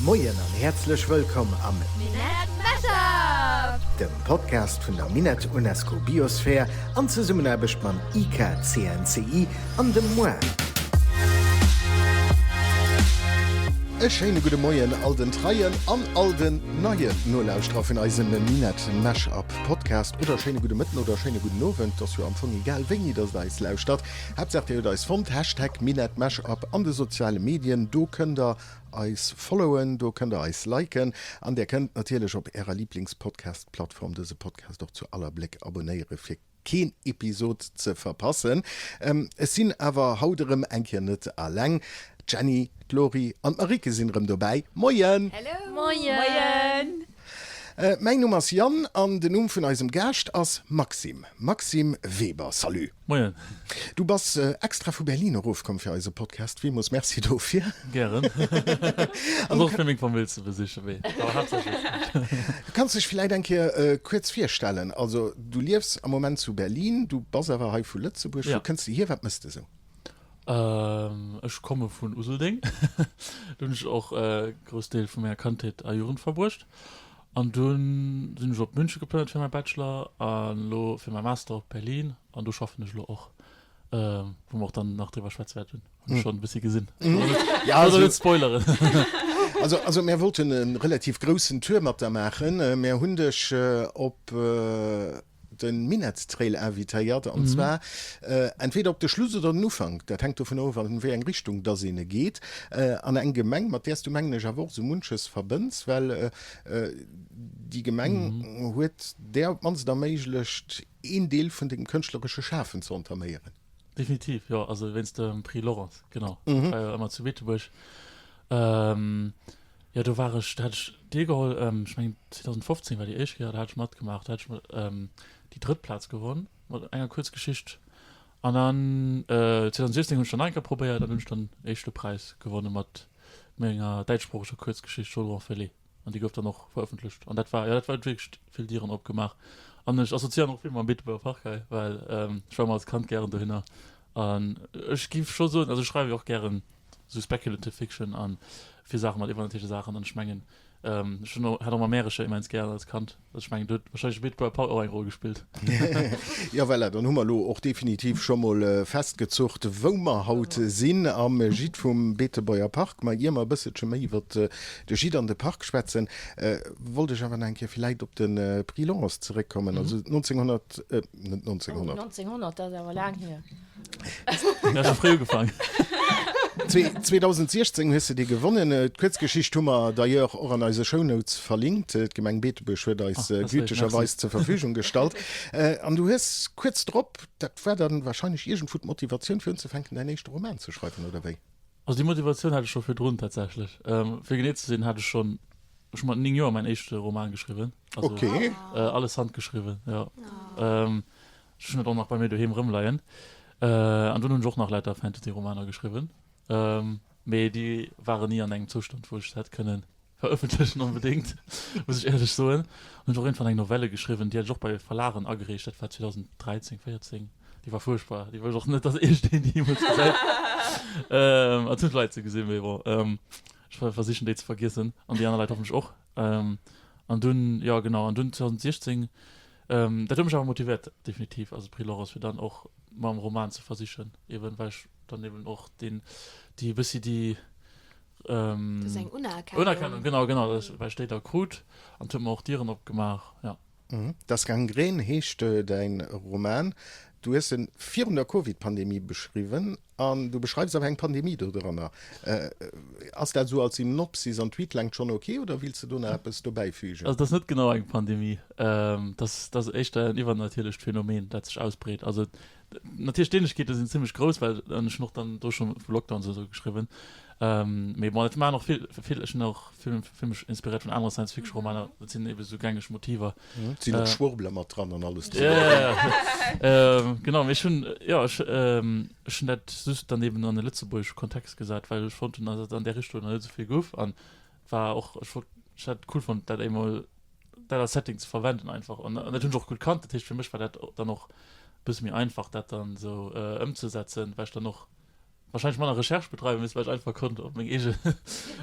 Moien an häerzlech wëllkomm am Minett Mashup! Dem Podcast vun der Minett UNESCO Biosphere an Zesummenaarbecht mam IKCNCI an dem moi. E schéine gudde Moien all den treien an all den neien Nolauschterer vun eisem Minett Mashup Podcast. Oder schéine gudde Mëtten oder schéine gudden Owend, 't ass jo am Fong egal wéini dass der eis lauschtert. Haaptsaach dir hutt eis fonnt. Hashtag Minett Mashup an de soziale Medien, do kënnt der eis followen, do kënnt der eis liken an där kënnt natierlech op ärer Lieblings-Podcast-Plattform dëse Podcast och zu aller Bléck abonéiere fir keen Episod ze verpassen. Ech sinn awer haut erëm eng Kéier net alleng, d'Jenny, d'Lori an d'Marieke sinn erëm dobäi. Moien! Hello! Moien! Mäin Numm ass Yann an den Numm vun eisem Gaascht ass Maxime, Maxime Weber. Salut! Moien! Du bass extra vu Berlin erofkomm fir eise Podcast. Villmools Merci dofir. Gären. Ass och fir meng Famill ze besichen, mee awer haaptsächlech fir mech. Du kanns dech villäit eng Kéier kuerz virstellen. Also du liefs am Moment zu Berlin, du bass awer hei vu Lëtzebuerg. Wou kënns de hier? Wat mëss de sou? Ech komme vun Useldeng. Do hunn ech och e grouss Deel vu menger Kandheet a Jugend verbruecht. An dunn sinn ech op München geplënnert fir mäi Bachelor an elo fir mäi Master op Berlin. An do schaffen ech elo och, wou mer och dann nach driwwer schwätze wäerten. Hunn ech schonn e bëssi gesinn. Ja, also net spoileren. Also, also mär wollten e relativ groussen Tour mat der maachen. Mär hunn dech op de Minett-Trail invitéiert, an zwar entweder op de Schluss oder den Ufank, dat hänkt dovun of, an wéi eng Richtung dass een e geet, an eng Gemeng, mat där s du, mengen ech, awer och esou munches verbënns, well déi Gemeng huet där op d'mannst erméiglecht, een Deel vun dengem kënschtleresche Schafen ze entaméieren. Definitiv, jo, also wéinst dem Prix Laurence, genau, dat war jo ëmmer zu Beetebuerg. Jo, do war ech, do hat ech deelgeholl, ech mengen 2015 war déi éischt Kéier, do hat ech matgemaach, do hat ech déi drëtt Plaz gewonn mat enger Kuerzgeschicht. An dann 2016 hunn ech dann nach eng Kéier probéiert an hunn ech dann éischte Präis gewonne mat menger däitschsproocheger Kuerzgeschicht Chaudron fêlé an déi gouf dann och verëffentlecht. An dat war, jo, dat war wierklech vill Dieren opgemaach. An ech assoziéieren och vill mam Beetebuerger Park hei, well ech war ëmmer als Kand gären dohinner. An ech géif scho soen, also ech schreiwe jo och gären sou speculative fiction an vill Saache mat iwwernatierleche Saachen an ech mengen, ech hunn och, hat och ëmmer Märecher immens gären als Kand. Also ech mengen, do huet warscheinlech de Beetebuerger Park och eng Roll gespillt. Jo voilà, dann hu mer elo och definitiv scho mol festgezurrt, wou mer haut sinn, am Gîte vum Beetebuerger Park. Ma ier mer e bësselche méi iwwert de Gîte an de Park schwätzen, wollt ech awer nach eng Kéier villäit op de Prix Laurence zeréckkommen. Also 1900, net 1900. Oh, 1900, dat ass awer laang hier. Ja, scho fréi ugefaangen. 2016 hues de dee gewonnen. D'Kuerzgeschicht hu mer d'ailleurs och an eise Shownotes verlinkt. D'Gemeng Beetebuerg huet eis Ah, das gütegerweis zur Verfügung gestallt. An du hues kuerz drop, dat war dann wahrscheinlech iergendwou d'Motivatioun fir unzefänken däin éischte Roman ze schreiwen, oder wéi? Also déi Motivatioun hat ech scho virdrun tatsächlech. Fir genee ze sinn, hat ech schonn, ech hu mat 9 Joer mäin éischte Roman geschriwwen. Also Okay. alles handgeschriwwen, jo. Ech hunn et och nach bei mir doheem rëmleien. An dunn hunn ech och nach lauter Fantasy-Romaner geschriwwen. Mee déi waren ni an engem Zoustand, wou ech se hätt kënne verëffentlechen onbedéngt, muss ech éierlech soen. An hunn ech och iergendwann eng Novelle geschriwwen, déi hat ech och bei Verlagen agereecht, dat war 2013, 14. Déi war fuerchtbar, déi wëll ech och net, datt iergendeen déi jeemools gesäit. Et hunn d'Leit se gesinn, mee bon, ech versichen déi ze vergiessen an déi aner Leit hoffentlech och. An dunn, jo genau, an dunn 2016 Dat huet mech awer motivéiert, definitiv, also Prix Laurence, fir dann och mam Roman ze versichen, eben well ech dann eben och deen, déi e bëssi déi. Dat ass eng Unerkennung. Unerkennung, genau, genau, well ech déi da krut an et huet mer och Dieren opgemaach, ja. Das Gangrän heescht däin Roman. Du hues en virun der Covid-Pandemie beschriwwen. An du beschreifs awer eng Pandemie do dranner. Ass dat esou als Synopsis an Tweet längt schonn ok oder wills de do nach eppes dobäifügen? Also et ass net genau eng Pandemie, et ass éischter en iwwernatierlecht Phänomen, dat sech ausbreet. Also natierlech d'Ähnlechkeete sinn zimmlech grouss, well an ech hunn och dann do scho vu Lockdowns a sou geschriwwen. Mee bon, dat maachen och vill, vill, ech hunn och vill, vill mech inspiréiert vun anere Science-Fiction-Romaner, dat sinn ebe sou gängeg Motiver. Et sinn och Schwurbler mat dran an alles dran. Ja, ja, genau. Mee ech hunn, jo, ech, ech hunn dat just dann eben an e lëtzebuergesche Kontext gesat, well ech fonnt hunn, datt et an där Richtung nach net esou vill gouf. An et war och, ech wollt, ech hätt et cool fonnt, dat eemol, dat als Setting ze verwenden einfach. An dat hunn ech och gutt kannt. Dat heescht, fir mech war dat dann och e bësse méi einfach, dat dann esou ëmzesetzen, well ech dann och. Wahrscheinlech manner Recherche bedreiwen missen, well ech einfach konnt op meng eege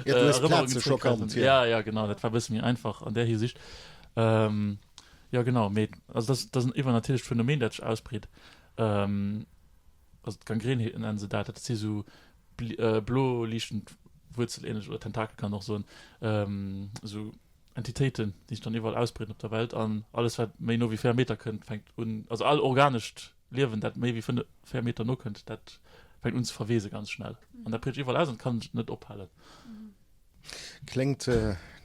Erënnerungen zréckgräifen. Ja, ja, genau, dat war e bësse méi einfach an där Hisiicht. Jo, genau, mee also dat ass, dat ass en iwwernatierlecht Phänomen, dat sech ausbreet. Also d'Gangrän nennen se dat, dat si sou blo liichtend Wuerzelähnlech oder Tentakel kann een och soen, esou Entitéiten, déi sech dann iwwerall ausbreeden op der Welt an alles wat méi no wéi 4 Meter kënnt, fänkt un, also all organescht Liewen, dat méi wéi 5, 4 Meter no kënnt, dat fänkt un ze verweese ganz schnell an dat breet sech iwwerall aus an kann sech net ophalen. Kléngt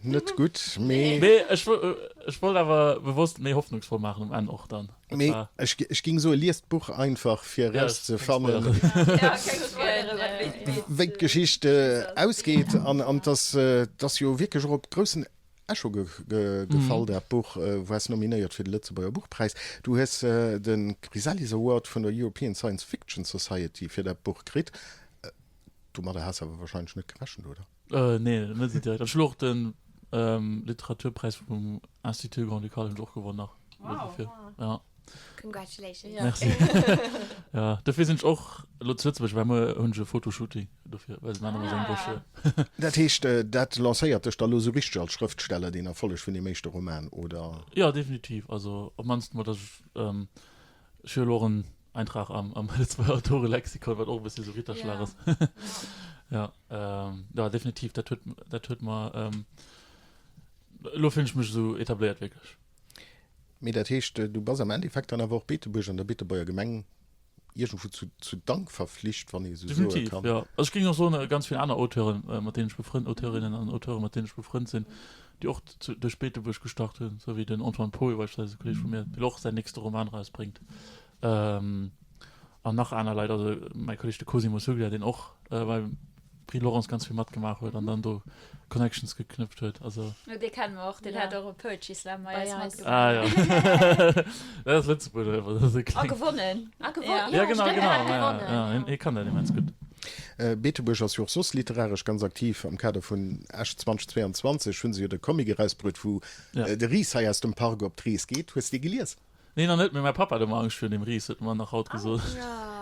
net gutt, mee. Mee ech ech wollt awer bewosst méi hoffnungsvoll maachen um Enn och dann. Mee ech ech ging soe liest d'Buch einfach fir erauszefannen, wéi d'Geschicht ausgeet an an dass dass jo wierklech och op groussen Echo gefall dat Buch. Waars nominéiert fir de Lëtzebuerger Buchpräis. Du hues de Chrysalis Award vun der European Science Fiction Society fir dat Buch kritt. Domadder has awer wahrscheinlech net gerechent, oder? Nee, net esou direkt. Ech hu och de Literaturpräis vum Institut Grand-Ducal hunn ech och gewonn nach. Wow. Ja. Congratulations. Merci. Ja, dofir sinn ech och elo zu Lëtzebuerg, well muer hunn ech e Fotoshooting dofir, well se maachen ëmmer esou eng Broschür. Dat heescht, dat lancéiert dech da lo esou richteg als Schrëftsteller, deen Erfolleg vun deem éischte Roman, oder? Jo, definitiv. Also op d'mannst mol, datt ech, ech hu jo elo och en Eintrag am am Lëtzebuerger Autorelexikon, wat och e bëssi esou Ritterschlag ass. Ja, jo, definitiv, dat huet, dat huet mer, elo fillen ech mech esou etabléiert wierklech. Mee dat heescht, du bass am Endeffekt dann awer och Beetebuerg an der Beetebuerger Gemeng iergendwou zu, zu Dank verflicht, wann ee esou soe Definitiv, kann. jo. Also ech géing och soen, ganz vill aner Auteuren, mat deenen ech befrënnt, Auteurinnen an Auteuren, mat deenen ech befrënnt sinn, déi och zu, duerch Beetebuerg gestart hunn, esou wéi den Antoine Pohu beispillsweis, e Kolleeg vu mir, deen och säin nächste Roman erausbréngt. An nach aner Leit, also mäi Kolleeg de Cosimo Suglia, deen och beim Prix Laurence ganz vill matgemaach huet an dann do Connections geknüpft huet. Also. Jo, dee kenne mer och, deen hat och e Poetry Slam bei eis matgemaach. Ah jo, dat ass Lëtzebuerger einfach, dat ass e kleng. A gewonnen. A gewonnen, jo, genau, genau, jo, hie kann dat immens gutt. Beetebuerg ass jo och soss literaresch ganz aktiv. Am Kader vun Esch 2022 hu se jo de Comic erausbruet, wou de Ris hei aus dem Park op d'Rees geet. Hues de dee gelies? Nee, nach net, mee mäi Pappa hat ëmmer Angscht virun deem Ris, huet e mer nach haut gesot.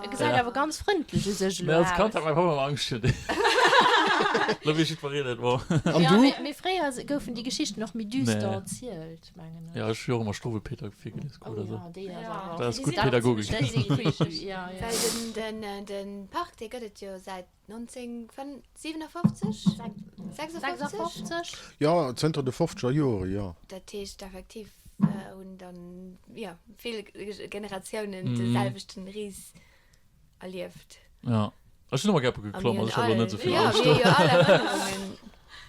E gesäit awer ganz frëndlech u sech elo aus. Mee als Kand hat mäi Pappa ëmmer Angscht virun deem. Elo weess jiddwereen et, bon. An du? Mee fréier goufen déi Geschichten och méi düster erzielt, mengen ech. Jo, ech hu jo och ëmmer Struwwelpeter virgelies krut, also. Oh jo, déi ass awer och. Dat ass gutt Pädagogik. Dat si creepy, jo, jo. Well den Park, dee gëtt et jo säit 1957? 56? Jo, zënter de fofzeger Jore, jo. Dat heescht effektiv hunn dann, jo, vill Generatiounen de selwechten Ris erlieft. Jo, ech sinn ëmmer gär geklomm, also ech hat elo net esou vill Angscht do. Jo, mir hu jo all Erënnerungen.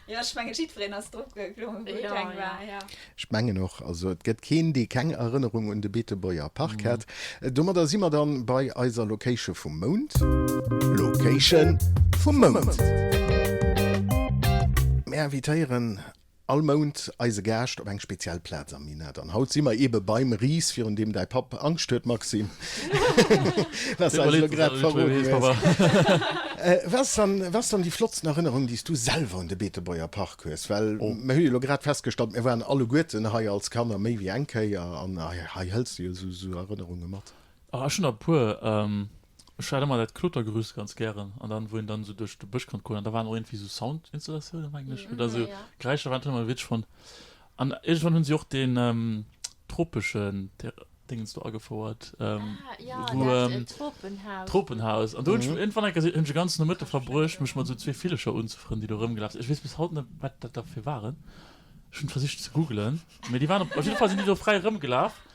Jo, ech mengen jiddwereen ass drop geklommen, wou e kleng war, jo. Ech mengen och, also et gëtt keen, dee keng Erënnerung un de Beetebuerger Park hätt. Domadder si mer dann bei eiser Location vum Mount. Location vum Mount. Mir invitéieren all Mount eise Gaascht op eng speziell Plaz am Minett. An haut si mer eebe beim Ris, virun deem däi Papp Angscht huet, Maxime. Was du eis elo grad verroden hues. Wat ass dann, wat ass dann déi flottsten Erënnerung, déi s du selwer un de Beetebuerger Park hues? Well mir hu jo elo grad festgestallt, mir waren alleguerten hei als Kanner méi wéi eng Kéier an hei hëls de jo esou esou Erënnerunge mat. Ah, ech hunn der e puer. Ech hat ëmmer dat Klotergerüst ganz gären an dann, wou een dann esou duerch de Bësch konnt goen an da waren och iergendwéi esou Sound-Installatiounen, mengen ech, oder esou Geräischer waren, dat hunn ech ëmmer witzeg fonnt. An iergendwann hunn si och deen tropeschen Dingens do agefouert. Ah, ja, wou, dat ähm, Tropenhaus. Tropenhaus. An do hunn ech iergendwann eng Kéier hunn ech e ganzen Nomëtte verbruecht, mech mat esou zwee Villecher unzefrënnen, déi do erëmgelaf sinn. Ech weess bis haut net, wat dat da fir waren. Ech hunn versicht ze googelen, mee déi waren op, op jidde Fall sinn déi do fräi erëmgelaf.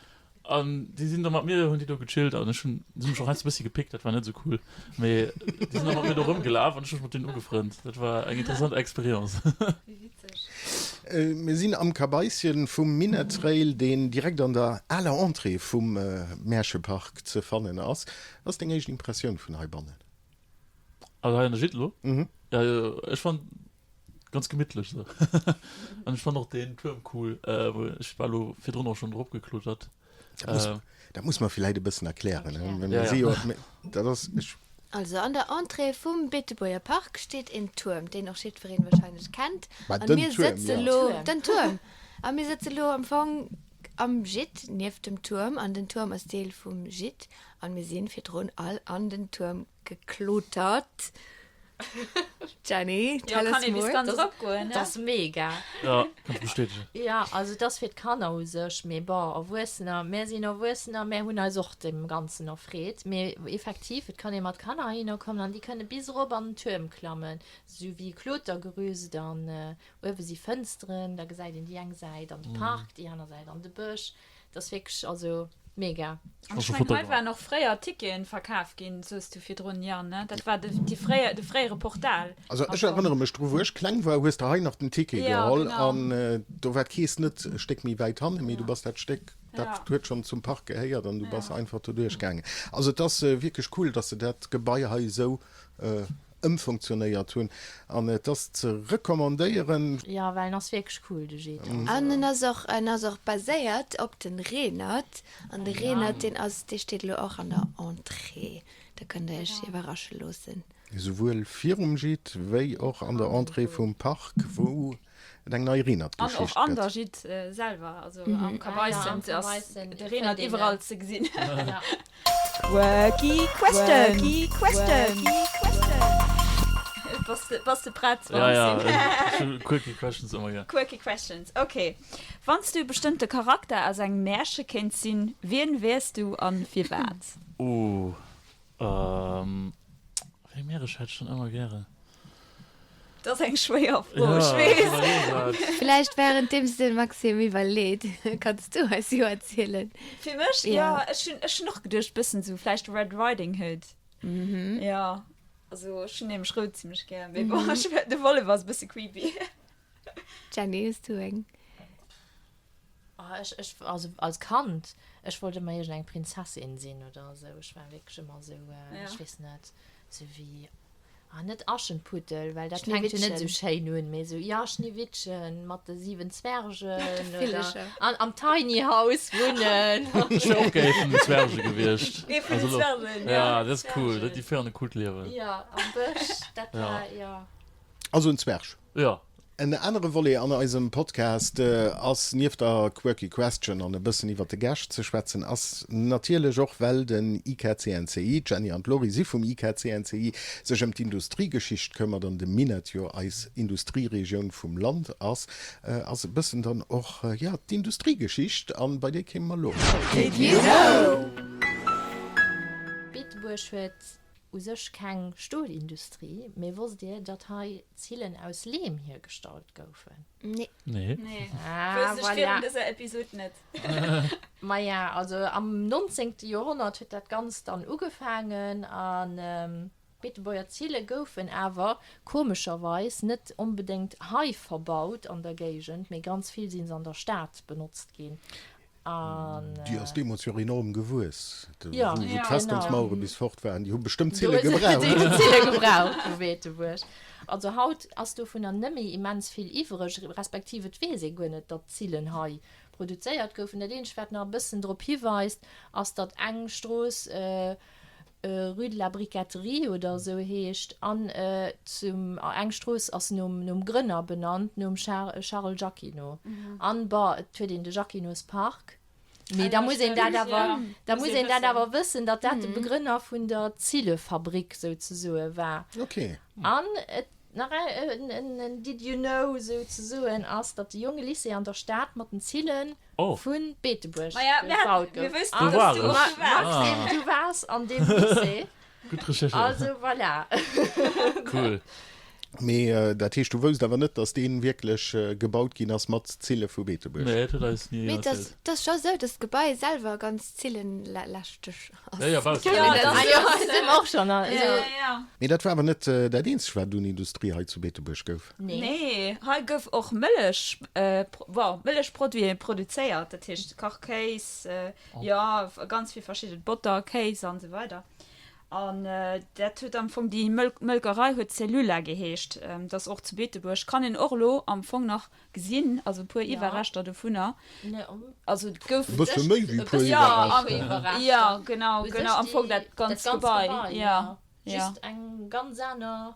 An déi sinn do mat mir, hunn déi do gechillt an ech hunn, si hunn mech och heiansdo e bëssi gepickt, dat war net esou cool, mee déi sinn da mat mir do erëmgelaf an ech hu mech mat deenen ugefrënnt. Dat war eng interessant Experience. Wéi witzeg. Mir sinn am Kabaisschen vum Minett Trail, deen direkt an der aler Entrée vum Märchepark ze fannen ass. Wat ass deng éischt Impressioun vun heibannen? Also hei an der Gîte elo? Ja, ech fannen ganz gemittlech sou. An ech fannen och deen Tuerm cool, wou ech war elo virdrun och schonn drop geklotert. Dat muss, dat muss mer villäit e bëssen erklären. Mir si jo, dat ass, ech. Also an der Entrée vum Beetebuerger Park steet een Tuerm, deen och jiddwereen wahrscheinlech kennt. Mä An den mir Tuerm, sëtze jo. lo, den Tuerm! A mir sëtze lo am Fong. am Gîte nieft dem Tuerm an den Tuerm ass Deel vum Gîte an mir sinn virdrun all an den Tuerm geklotert. Jenny, tell us more. Dat ass mega. Jo, kann ech bestätegen. Jo, also et ass fir d'Kanner u sech, mee bon, Erwuessener, mär sinn Erwuessener, mär hunn eis och deem Ganzen erfreet. Mee effektiv, et kann ee mat Kanner heihinner kommen an déi kënne bis erop an den Tuerm klammen, esou wéi e Klotergerüst an uewe si Fënsteren, da gesäit een déi eng Säit an de Park, déi aner Säit an de Bësch. Dat ass wierklech, also mega. An ech mengen, hei waren och fréier Ticketen verkaf ginn, soos du virdrun, Yann, ne? Dat war de, déi fréier, de fréiere Portal. Also ech erënnere mech dru, wou ech kleng war, hues de hei nach den Ticket geholl an do war d'Keess net e Stéck méi wäit hanne, mee du bass dat Stéck, dat huet schonn zum Park gehéiert an du bass einfach doduerch gaangen. Also et ass wierklech cool, dass se dat Gebai hei esou ëmfunktionéiert hunn an et ass ze recommandéieren. Jo, well en ass wierklech cool, de Gîte. An en ass och, en ass och baséiert op den Reenert an de Reenert deen ass, dee steet elo och an der Entrée, da kënnt der iech iwwerrasche loossen. Esouwuel virum Gîte wéi och an der Entrée vum Park, wou et eng nei An och Reenert-Geschicht an gëtt. der Gîte selwer, also am Kabaissen ass de Reenert iwwerall ze gesinn. Quirky Question! Quirky Question! Bass de, bass de prett, Ja, ja, ech hu Quirky Questions ëmmer gär. Quirky Questions, ok. Wann s du e bestëmmte Charakter aus engem Märche kéints sinn, wien wiers du an firwat? Ooh, wéi eng Märech hätt ech dann ëmmer gären? Dat ass eng schwéier Fro, ech weess. Vläicht wärenddeems de Maxime iwwerleet, kanns du eis jo erzielen. Fir mech? Jo, ech hunn, ech hunn och geduecht, bëssen esou vläicht Red Riding Hood. Jo, also ech hunn nämlech rout zimmlech gär, mee bon, ech, de Wollef ass e bësse creepy. Jenny, hues du eng? Oh, ech, ech, also als Kand, ech wollt ëmmer iergendeng Prinzessin sinn oder esou. Ech war wierklech ëmmer esou, ech weess net, esou wéi. Ah, net Aschenputtel, well dat fänkt jo net esou schéin un, mee esou, ja, Schneewittchen mat de 7 Zwergen oder an, am Tiny House wunnen. Ech wär och gär ee vun den Zwerge gewiescht. Ee vun den Zwergen, ja. Ja, dat ass cool, déi féieren e coolt Liewen. Ja, am Bësch, dat war, ja. Also en Zwerg. Ja. En anere Volet an eisem Podcast ass, nieft der Quirky Question an e bëssen iwwer de Gäscht ze schwätzen, ass natierlech och, well den IKCNCI, d'Jenny an d'Laurie si vum IKCNCI, sech ëm d'Industriegeschicht këmmert an de Minett jo eis Industrieregioun vum Land ass, ass e bëssen dann och, jo, d'Industriegeschicht. An bei déi kéime mer elo. Did you know? Beetebuerg huet U sech keng Stolindustrie, mee wosst Dir, datt hei Zillen aus Leem hiergestallt goufen? Nee. Nee. Nee, Ah, wousst ech voilà. virun dëser Episod net. Maja, also am 19. Joerhonnert huet dat Ganzt dann ugefaangen an d'Beetebuerger Zille goufen awer komescherweis net onbedéngt hei verbaut an der Géigend, mee ganz vill si se an der Stad benotzt ginn. An. Déi ass deemools jo och enorm gewuess, wou Ja, d'Festungsmauere genau. bis fort waren. Déi hu bestëmmt Do Zille hu se gebraucht. déi hunn Zille gebraucht vu Beetebuerg. Also haut ass dovunner net méi immens vill iwwreg, respektiv et weess ee guer net, datt Zillen hei produzéiert goufen. Dat eenzegt, wat nach e bëssen drop hiweist, ass, datt eng Strooss Rue de la Briqueterie oder esou heescht an zum eng Strooss ass nom nom Grënner benannt, nom Charles Jacquinot. An bon, et huet een de Jacquinotspark, mee da muss een dat awer da muss een dat awer wëssen, datt dat de Begrënner vun der Zillefabrik souzesoe war. An et nach en Did you know souzesoen ass, datt de Jongelycée an der Stad mat den Zillen Oh. Vun Beetebuerg Maja, mir gebaut mir gouf. wëssten, Do dass war du ech. och do waars. Maxime, du waars an deem Lycée. Gutt recherchéiert. Also voilà. Cool. Mee dat heescht, du wousst awer net, dass dee wierklech gebaut ginn ass mat Zille vu Beetebuerg? Nee, dat huet eis ni Mee et ass, erzielt. et ass scho sou, dass d'Gebai selwer ganz zillenlaschteg ass. Ja, ja, baut. Ja, dat ass jo eis ëm och schonn. Ja, ja. Mee dat war awer net dat eenzegt, wat un Industrie hei zu Beetebuerg gouf. Nee. Nee, hei gouf och Mëllech, bon, Mëllechproduiten produzéiert, dat heescht Kachkéis, jo, ganz vill verschidden, Botter, Kéis an esou weider. An dat huet am Fong, déi Mölkerei huet Cellula geheescht, dat ass och zu Beetebuerg, kann een och elo am Fong nach gesinn, also e puer Iwwerreschter dovunner. Also et gouf. E bësse méi wéi e puer Iwwerreschter. Jo, genau, genau, am Fong dat ganzt Gebai, jo. Just eng ganz aner.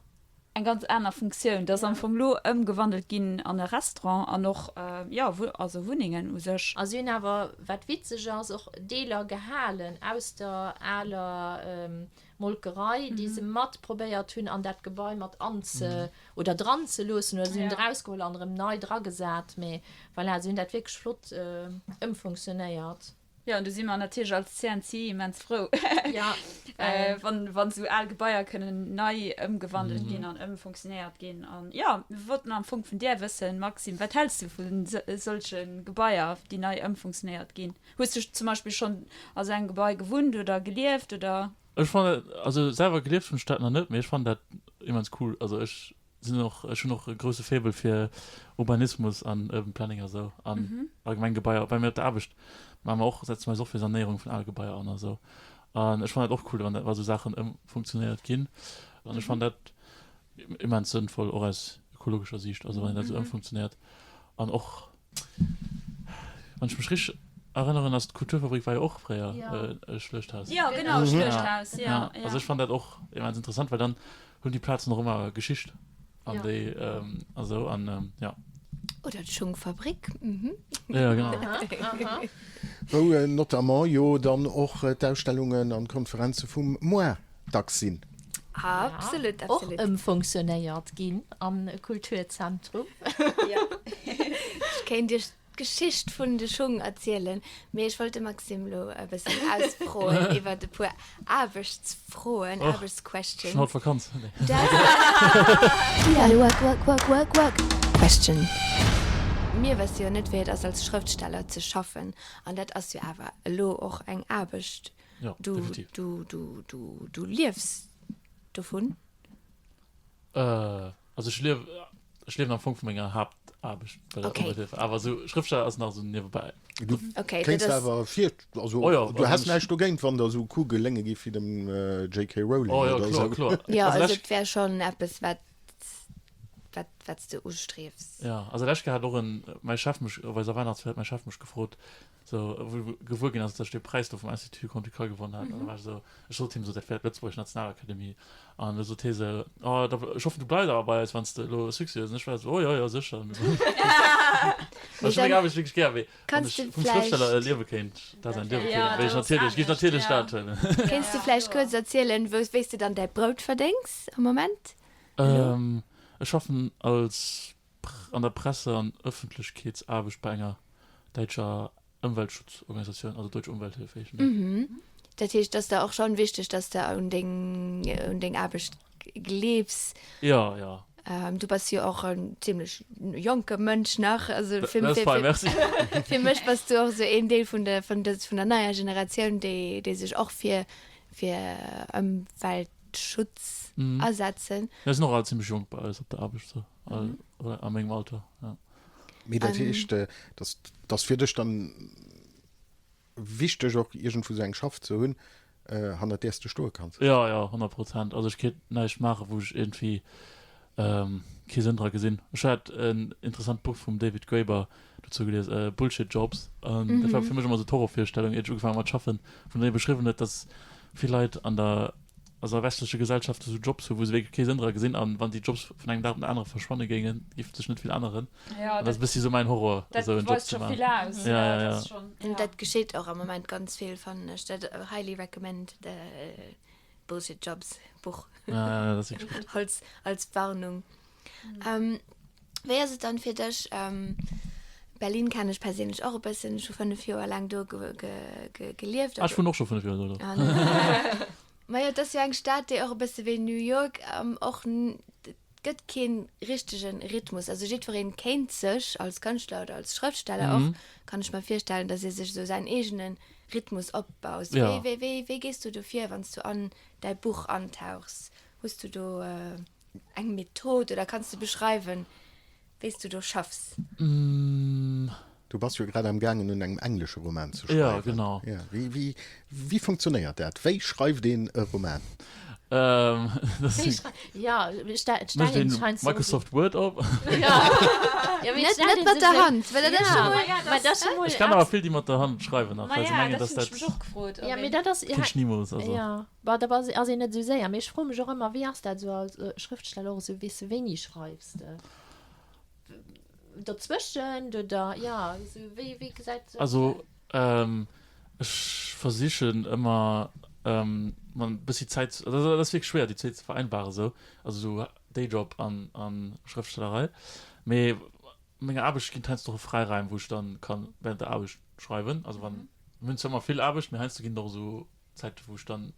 Eng ganz aner Funktioun. Dat ass am Fong lo ëmgewandelt ginn an e Restaurant an och, jo, also Wunnengen u sech. A si hunn awer, wat witzeg ass, och Deeler gehalen aus der aler Molkerei, déi se mat probéiert hunn an dat Gebai mat anze oder dran ze loossen oder si hunn et erausgeholl an erëm nei dragesat. Mee voilà, si hunn dat wierklech flott ëmfunktionéiert. Jo, an do si mer natierlech als CNC immens frou, wann, wann esou al Gebaier kënnen nei ëmgewandelt ginn an ëmfunktionéiert ginn. An jo, mir wollten am Fong vun där wëssen, Maxime, wat häls du vu solche Gebaier, déi nei ëmfunktionéiert ginn? Hues du zum Beispill schonn a sou engem Gebai gewunnt oder gelieft oder? Ech fannen, also selwer gelieft hunn ech dat nach net, mee ech fannen dat immens cool. Also ech Sinn och, ech hunn och e grousse Faible fir Urbanismus an Urban Planning a sou an allgemeng Gebaier. Bei mir op der Aarbecht maache mer och, setze mer eis och fir Sanéierung vun ale Gebaier an a sou. An ech fannen dat och cool, wann dat, wa sou Saachen ëmfunktionéiert ginn. An ech fannen dat immens sënnvoll, och aus ökologescher Siicht, also wann een dat sou ëmfunktionéiert. An och, wann ech mech richteg erënneren, ass d'Kulturfabrik war jo och fréier e Schluechthaus. Jo, genau, e Schluechthaus, jo, jo. Also ech fannen dat och immens interessant, well dann hunn déi Plazen och ëmmer Geschicht an déi a sou an jo. Oder d'Schungfabrik, mhm. Jo, genau. Wou notamment jo dann och d'Ausstellungen an d'Konferenze vum MOIR dacks sinn. Absolut, absolut. Och ëmfunktionéiert ginn an e Kulturzentrum. Jo. Ech kéint Iech d'Geschicht vun de Schung erzielen, mee ech wollt de Maxime lo e bëssen ausfroen iwwert e puer Aarbechtsfroen, Aarbechtsquestions. Ech hunn haut Vakanz. Work, work, work, work, work question. Mir wësse jo net, wéi et ass als Schrëftsteller ze schaffen, an dat ass jo awer elo och eng Aarbecht. Jo, definitiv. Du, du, du, du liefs dovun? Also ech liew, ech liewen am Fong vu menger Haaptaarbecht bei der Okay. Umwelthilfe, awer esou Schrëftsteller ass nach esou niewebäi. Du Okay, kéints dat ass. awer vir, also Oh jo, du also häss ech. näischt dogéint, wann der esou Coup gelénge giff wéi dem JK Rowling Oh jo, oder kloer, esou. kloer. Jo, Also also lech. et wär schonn eppes, wat, wat, wat s de ustriefs. Jo, also lech hat och en, mäi Chef mech, op eiser Weihnachtsfeier huet mäi Chef mech gefrot, Sou, wou gewuer ginn ass, dass ech dee Präis do vum Institut Grand-Ducal gewonnen hat, an da war ech esou, ech sot him esou, dat wär d'Lëtzebuergesch Nationalakademie, an da sot hie esou, oh, da, ech hoffen, du bleifs awer bei eis, wann s de elo e Succès hues. An ech war esou, oh jo, jo, sécher. Ech hunn meng Aarbecht wierklech gär, mee wann Kanns ech de vum Schrëftsteller vläicht. liewe kéint, dat säin Liewe Ja, kéint, wéilt dat ech ass natierlech, géif ech anescht, natierlech ja. dat huelen. Kéints de vläicht kuerz erzielen, wou, wéi s de dann däi Brout verdéngs am Moment elo? Ech schaffen als an der Presse an Ëffentlechkeetsaarbecht bei enger däitscher Ëmweltschutzorganisatioun, also Deutsche Umwelthilfe heeschen déi. Mhm. Dat heescht, et ass der och schonn wichteg, dass de un deng, un deng Aarbecht gleefs. Jo, jo. Du bass jo och en zimlech jonke Mënsch nach, also fir, Dat ass fir, fein, merci. fir mech bass du och esou een Deel vun der, vun der, vun der neier Generatioun, déi, déi sech och fir, fir Ëmweltschutz asetzen. Mir sinn och all zimlech jonk bei eis op der Aarbecht, sou. Oder a mengem Alter, ja. Mee dat heescht, dass dass fir dech dann wichteg och iergendwou sou eng Schaff ze hunn, hannert där s de stoe kanns? Jo, jo, 100%. Also ech kéint näischt maachen, wou ech iergendwéi kee Sënn dra gesinn. Ech hat en interessant Buch vum David Graeber dozou gelies, Bullshit Jobs. An dat war fir mech ëmmer esou d'Horrorvirstellung, iert ech ugefaangen mat schaffen, wou en beschriwwen huet, dass vill Leit an der also a westleche Gesellschafte sou Jobs hu wou se wierklech kee Sënn dra gesinn an wann déi Jobs vun engem Dag op den anere verschwanne géingen, géif sech net vill änneren. Ja, An dat ass e bëssi sou mäin Horror, dat esou en Job weist ze scho maachen. vill aus. Ja, ja, dat ja. ass schon, ja. Dat geschitt och am Moment ganz vill, fannen ech. Dat highly recommend the Bullshit Jobs Buch. Ja, ja, ja, dat ass wierklech gutt. Als, als Warnung. Wéi ass et dann fir dech, Berlin kennen ech perséinlech och e bëssen, ech hu 5 Joer laang do gelieft. Ah, ech wunn och scho 5 Joer do. Majo, et ass jo eng Stad, déi och e bësse wéi New York och, et gëtt kee richtege Rhythmus. Also jiddweree kéint sech als Kënschtler oder als Schrëftsteller och, kann ech mer virstellen, datt ee sech esou säin eegene Rhythmus opbaut. Wéi gees du do vir, wann s du an däi Buch antauchs? Hues du do Eng Method oder kanns de beschreiwen, wéi s du do schaffs? Du bass jo grad am gaangen un engem englesche Roman ze schreiwen. Jo, genau. Ja, wéi, wéi, wéi funktionéiert dat? Wéi schreift een e Roman? Ähm, das Wéi schrei ja, stell, stell Mécht een een heiansdo Microsoft Word op. Ja. Ja, mee Net, stell net een mat sech der sou- Hand, well dat ass Ja. scho mol. Ma ja, Ma das, dat ass scho mol Ech kennen awer eppes. vill, déi mat der Hand schreiwen nach, Ma well se ja, mengen, dat dass hunn ech dat mech och gefrot, ob Ja, mee een. dat ass keen Schneemos, also. Ja, bah, da bass ass een net esou séier. Mee ech froe mech och ëmmer, wéi ass dat esou als Schrëftsteller och esou, weess de, wéini schreifs de? Dozwëschent oder, ja, esou, wéi, wéi gesäit dat Also, ech versichen ëmmer, mer e bëssi Zäit, also dat ass wierklech schwéier, déi Zéit ze vereinbaren esou, also esou Dayjob an Schrëftstellerei. Mee menger Aarbecht ginn et heiansdo och Fräiraim, wou ech dann kann während der Aarbecht schreiwen. Also wann, mir hunn zwar ëmmer vill Aarbecht, mee heiansdo ginn et och esou Zäite wou ech dann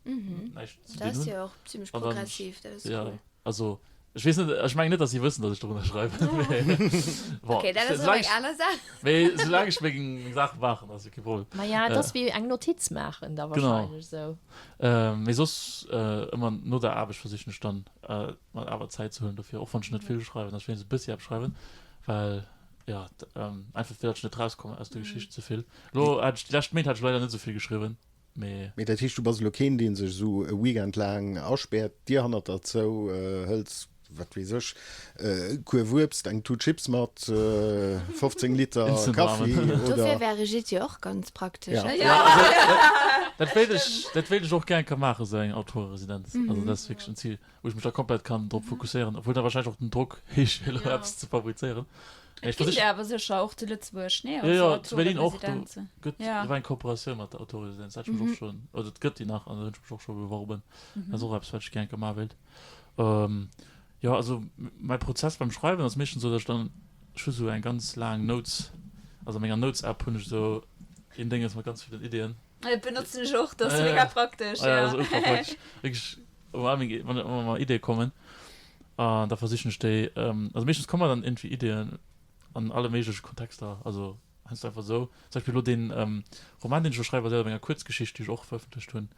näischt ze Dat dinn ass hunn. jo och zimmlech An dann, progressiv, dat ass ja, cool. also ech weess net, ech mengen net, datt si wëssen, datt ech dorunner schreiwen, mee bon, Okay, dat ass erëm soulaang eng ech, aner Saach. mee soulaang ech meng Saache maachen, ass jo kee Problem. Ma ja, et ass wéi eng Notiz maachen da Genau. wahrscheinlech esou. Mee soss ëmmer no der Aarbecht versichen ech dann mer awer Zäit ze huelen dofir, och wann ech net vill schreiwen, datt ech wéinstens e bëssi eppes schreiwen, well jo, einfach fir datt ech net rauskommen aus der Geschicht ze vill. Elo hat ech déi lescht Méint hat ech leider net esou vill geschriwwen. Mee. Mee dat heescht, du bass elo keen, dee sech esou e Weekend laang aspäert, d'Dier hannert der zou, hëls, wat weess ech, e Kuerf Uebst, eng Tut Chips mat, 15 Liter Instant Kaffi Ramen. oder. Dofir wär Brigitte jo och ganz praktesch, Ja. hè? Ja, also dat wéilt ech, dat wéilt ech och gär eng Kéier maachen, esou eng Autoreresidenz. Also dat ass wierklech en Zil, wou ech mech da komplett kann drop fokusséieren, obwuel da wahrscheinlech och den Drock héich wier, elo eppes ze fabrizéieren. Et Ech ginn versich. der awer sécher och zu Lëtzebuerg, nee? Jo, Also jo, zu Berlin och. Do Autoreresidenzen. gëtt, Ja. do war eng Kooperatioun mat der Autoreresidenz, dat hat ech mech och schonn, oder et gëtt déi nach an do hunn ech mech och scho beworben. Dat ass och eppes, wat ech gär enke maache wéilt. Jo, also mäi Prozess beim Schreiwen ass meeschtens esou, datt ech dann, ech hu sou eng ganz laang Notes, also a menger Notes-App hunn ech esou een Dénges mat ganz villen Ideeën. Dat benotzen ech och, dat ass mega praktesch, Ja, ja. dat ass ultra praktesch. Wierklech, wou all meng, wann ëmmer mer Ideeë kommen, an da versichen ech déi, also meeschtens komme mer dann iergendwéi Ideeën an alle méigleche Kontexter, also heiansdo einfach esou. Zum Beispill elo deen Roman, deen ech elo schreiwen, baséiert op enger Kuerzgeschicht, déi ech och verëffentlecht hunn.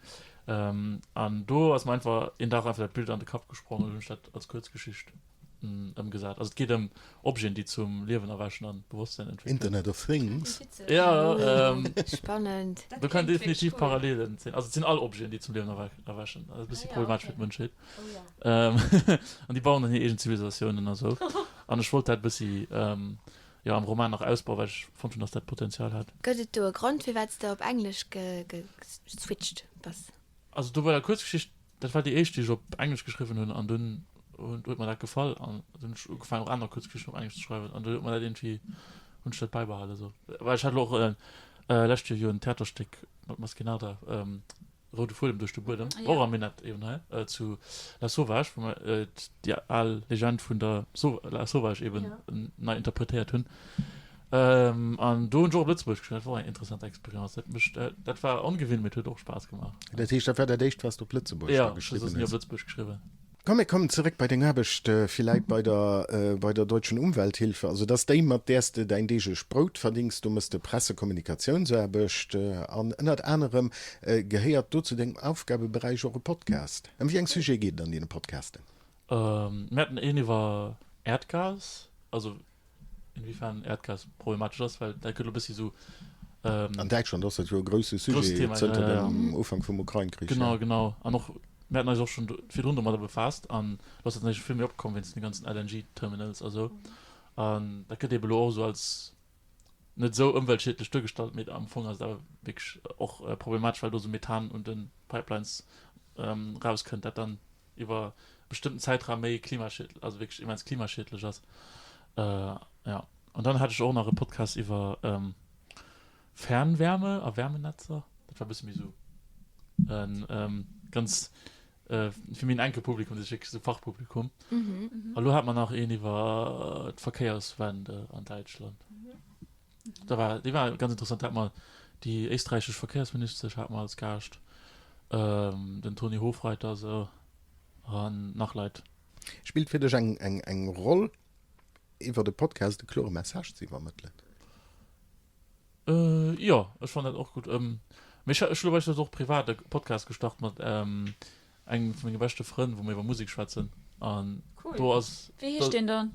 An do ass mer einfach een Dag einfach dat Bild an de Kapp gesprongen, an hunn ech dat als Kuerzgeschicht ëmgesat. Also et geet ëm Objeten, déi zum Liewen erwächen an Bewosstsein entwéckelen. Internet of Things. Ja, ähm, Spannend. Do kann definitiv Parallelen sinn. Also et sinn all Objeten, déi zum Liewen erwächen. Dat ass e bëssi problematesch fir d'Mënschheet. Ähm, an déi bauen dann hir eegen Zivilisatiounen a sou. An ech wollt dat e bëssi, ähm, jo, am Roman nach ausbauen, well ech fonnt hunn, datt dat Potenzial hat. Gëtt et do e Grond, firwat s de op Englesch geswitcht bass? Also do bei der Kuerzgeschicht Dat war déi éischt, déi ech op Englesch geschriwwen hunn an dunn huet mer dat gefall an dunn hunn ech ugefaangen och aner Kuerzgeschichten op Englesch ze schreiwen an dunn huet mer dat iergendwéi, hunn ech dat bäibehalen esou. Well ech hat elo och lescht Joer jo en Theaterstéck mat Maskenada, Roude Fuedem duerch de Buedem, war och am Minett eben hei zu La Sauvage, wou mer déi al Legend vun der La Sauvage eben nei interpretéiert hunn. An do hunn ech och op Lëtzebuergesch geschriwwen. Dat war och eng interessant Experience. Dat mécht, dat war ongewinnt, mee et huet och Spaass gemaach. Dat heescht, dat war dat éischt, wat s de op Lëtzebuergesch da Jo, ech hu geschriwwen soss ni op hues? Lëtzebuergesch geschriwwen. Komm, mir kommen zeréck bei deng Aarbecht, villäit bei der, bei der Deutschen Umwelthilfe. Also, dat ass déi, mat där s de däin deeglecht Brout verdéngs. Do méchs de Pressekommunikatiounsaarbecht an ënnert anerem gehéiert do zu dengem Aufgabeberäich och e Podcast. Ëm wéi eng Sujete geet et an deene Podcasten? Mir haten een iwwer Äerdgas, also Inwiefern Erdgas problematesch ass, well dat gëtt elo e bëssi esou. An Däitschland ass dat jo e grousse Sujet zënter dem Ufank vum Ukrain-Krich. Genau, genau. An och mir haten eis och schonn virdrun domadder befaasst an elo ass dat natierlech vill méi opkomm wéinst de ganzen LNG-Terminals a sou. An dat gëtt eebe elo och esou als net esou ëmweltschiedlech duergestallt, mee am Fong ass et awer wierklech och problematesch, well do esou Methan un de Pipelines erauskënnt, dat dann iwwer e bestëmmten Zäitraum méi klimaschiedlech, also wierklech immens klimaschiedlech ass. Jo, an dann hat ech och nach e Podcast iwwer Fernwärme a Wärmenetzer. Dat war e bësse méi esou e ganz fir méi en enke Publikum, dat ass wierklech esou Fachpublikum. A lo hat mer nach een iwwer d'Verkéierswende an Däitschland. Da war, déi war ganz interessant, da hat mer déi éisträichesch Verkéiersministesch hat mer als Gaascht, den Toni Hofreiter esou an nach Leit. Spillt fir dech eng eng eng Roll iwwer e Podcast e klore Message ze iwwermëttelen? Jo, ech fannen dat och gutt. Mee ech hu elo beispillsweis och privat e Podcast gestart mat engem vu menge beschte Frënn, wou mer iwwer Musek schwätzen an Cool. do ass. Wéi heescht deen dann?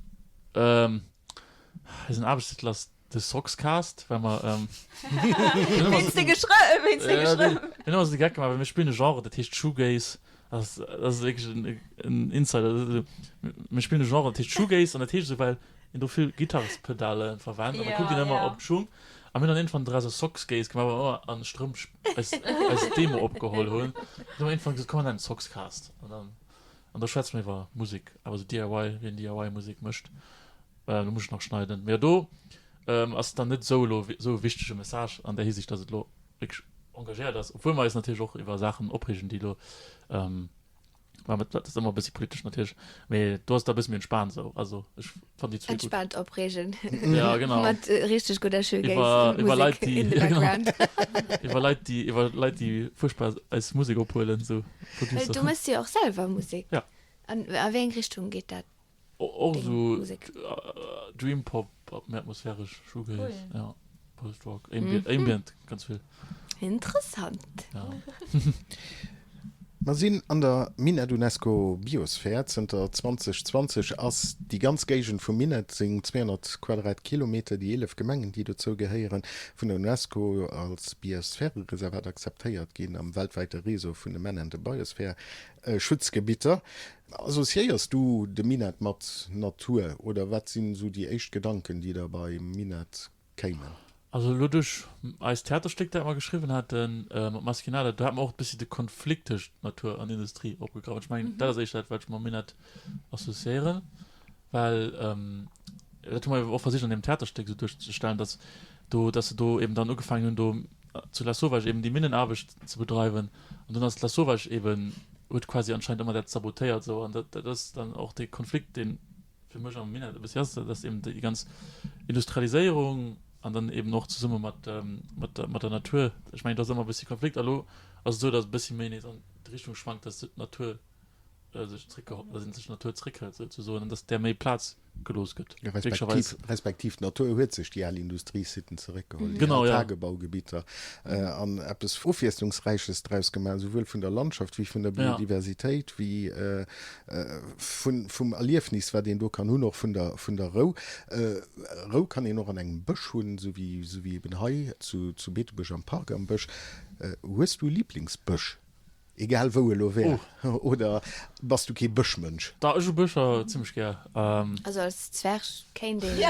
Eisen Aarbechtstitel ass The Sockscast, well mer. Wéinst de geschrë-, wéinst de geschrë-. Mir hunn ëmmer esou de Geck gemaach, well mir spillen e Genre, dat heescht Shoegaze. Dat ass, dat ass wierklech en, en Insider. Dat ass esou, mir spillen e Genre, dat heescht Shoegaze, an dat heescht esou, well een do vill Gitarrespedale verwennt, an da kuckt een ëmmer op d'Schung. A mir hunn dann iergendwann draus e Socksgaze gemaach, well mer ëmmer an Strëmp eis, eis Demo opgeholl hunn. Dann hu mer iergendwann gesot, komm mer nennen et Sockscast. An dann, an da schwätze mer iwwer Musek, awer esou DIY, wéi een DIY-Musek mécht. Do muss ech nach schneiden. Mee jo, do ass et dann net esou elo esou e wichtege Message an där Hisiicht, datt et elo wierklech engagéiert ass, obwuel mer eis natierlech och iwwer Saachen opreegen, déi elo, mä dat ass ëmmer e bëssi politesch natierlech, mee do ass et da e bëssi méi entspaant esou. Also ech fannen déi zwee gutt. Entspaant opreegen. Ja, genau. Mat richteg gudder Shoegaze-Musek in the background. Iwwer Leit, déi, iwwer Leit, déi fuerchtbar eis Musek ophuelen, esou Producer. Well du méchs jo och selwer Musek. Ja. An a wéi eng Richtung geet dat? Och esou Dream Pop, méi atmosphäresch, Shoegaze, ja, Post Rock, Ambient, Ambient ganz vill. Interessant. Ja. Mer sinn an der Minett UNESCO Biosphär. Zënter 2020 ass déi ganz Géigend vum Minett, seng 200 Quadratkilometer, déi 11 Gemengen, déi dozou gehéieren, vun der UNESCO als Biosphärereservat akzeptéiert ginn am weltwäite Réseau vun de Man and the Biosphere Schutzgebitter. Associéiers du de Minett mat Natur oder wat sinn esou déi éischt Gedanken, déi der beim Minett kéimen? Also elo duerch eist Theaterstéck, dat mer geschriwwen haten mat Maskinada, do hat mer och e bëssi de Konflikt tëscht Natur an Industrie opgegraff. Ech mengen, dat ass éischter dat, wat ech mam Minett associéieren, well dat hu mer och versicht an deem Theaterstéck esou duerzestellen, datt do, datt se do eben dann ugefaangen hunn, do zu Lasauvage eben déi Minnenaarbecht ze bedreiwen an dunn ass Lasauvage eben, huet quasi anscheinend ëmmer dat sabotéiert esou an dat ass dann och dee Konflikt, dee fir mech am Minett e bëssi ass, dass eben déi ganz Industrialiséierung an dann eben och zesumme mat mat der mat der Natur, ech mengen do ass ëmmer e bëssi Konflikt a lo ass et esou, datt e bëssi méi nees an d'Richtung schwankt, datt d'Natur sech zréckgeholl, datt een sech d'Natur zréckhëlt souzesoen an datt där méi Plaz gelooss gëtt. Respektiv, respektiv d'Natur huet sech déi al Industriesiten zeréckgeholl, déi al Tagebaugebitter an eppes Ofwiesslungsräiches draus gemaach, esouwuel vun der Landschaft wéi vun der Biodiversitéit, wéi vun, vum Erliefnis, wat een do kann hunn, och vun der, vun der Rou. Rou kann een och an engem Bësch hunn, esou wéi, esou wéi eben hei zu, zu Beetebuerg am Park am Bësch. Hues du e Liblingsbësch? Egal wou elo wär, oder bass du kee Bëschmënsch? Dach, ech hu Bëscher zimmlech gär. Also als Zwerg kéint een.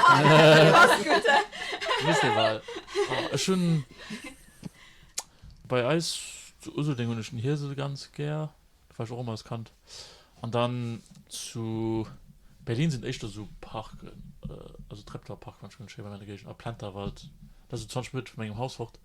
Misst ee bal. Ech hunn bei eis zu Useldeng hunn ech den Hiesel ganz gär, do war ech och ëmmer als Kand. An dann zu Berlin sinn éischter esou Parken, also Treptower Park fand ech ganz schéi bei mir an der Géigend a Plenterwald, dat ass esou 20 Minutte vu mengem Haus fort.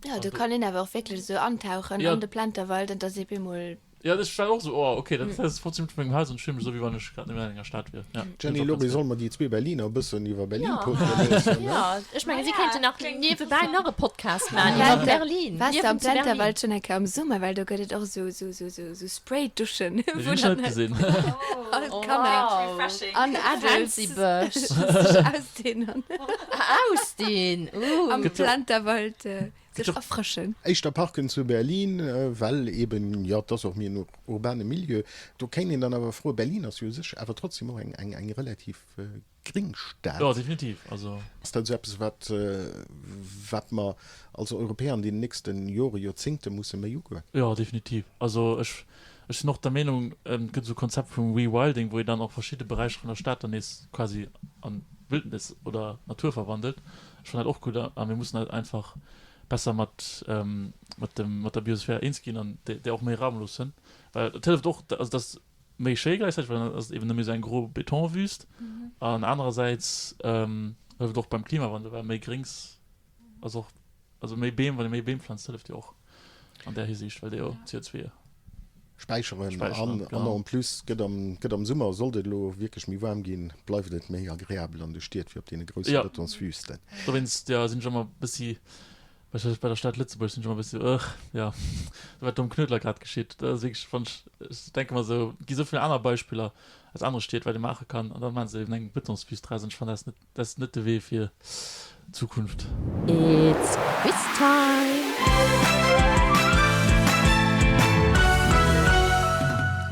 Ja, do kann een awer och wierklech esou antauchen an de Plenterwald an da ass ee bemol. Ja, ech war och esou, oh ok, dat ass 15 Minutte vu mengem Haus an ech fillen mech esou, wéi wann ech grad net méi an enger Stad wier. Ja, Jeanny, elo solle mer déi zwee Berliner e bëssen iwwer Berlin poteren loossen, ne? Ja, ech mengen, si kéinten nach niewebäi nach e Podcast maachen iwwer Berlin. Waars de am Plenterwald schonn eng Kéier am Summer? Well do gëtt et och esou, esou, esou, esou Sprayduschen, wou dann all d'Kanner an Adults sech ausdinn an. Ausdinn, uh. Am Plenterwald sech erfrëschen. Éischter Parken zu Berlin, well eben, jo, et ass och méi en urbane Milieu. Do kéint een dann awer froen, Berlin ass jo u sech awer trotzdem och eng, eng relativ gréng Stad. Jo, definitiv. Also. Ass dat esou eppes, wat, wat mer als Europäer an deenen nächste Jore, Joerzéngte musse méi ugoen? Jo, definitiv. Also ech, ech sinn och der Meenung, et gëtt esou e Konzept vum Rewilding, wou een dann och verschidde Beräicher vun der Stad dann nees quasi an Wildnis oder Natur verwandelt. Ech fannen dat och gutt a mir mussen halt einfach besser mat, mat dem, mat der Biosphär eens ginn an där och méi Raum loossen, well et hëlleft och, also et ass méi schéi gläichzäiteg, well dann ass et eben net méi esou eng gro Betonwüst an anerersäits hëlleft et och beim Klimawandel, well méi Gréngs ass och, also méi Beem, wann ee méi Beem pflanzt, hëlleft jo och an där Hisiicht, well déi jo CO2 Späicheren an an en plus gëtt am gëtt am Summer, sollt et elo wierklech méi waarm ginn, bleift et méi agreabel an de Stied wéi op deene grousse Betonswüsten. Dowéinst, jo, sinn ech ëmmer e bëssi, bei der Stad Lëtzebuerg sinn ech ëmmer e bëssi, ugh, jo, sou wat do um Knuedler grad geschitt, dat ass wierklech, wann ech, ech denke mer esou, et gi sou vill aner Beispiller aus anere Stied, wat ee maache kann, an da maache se eben eng Betonswüst draus an ech fannen dat ass net Dat ass net de Wee fir d'Zukunft. It's quiz time!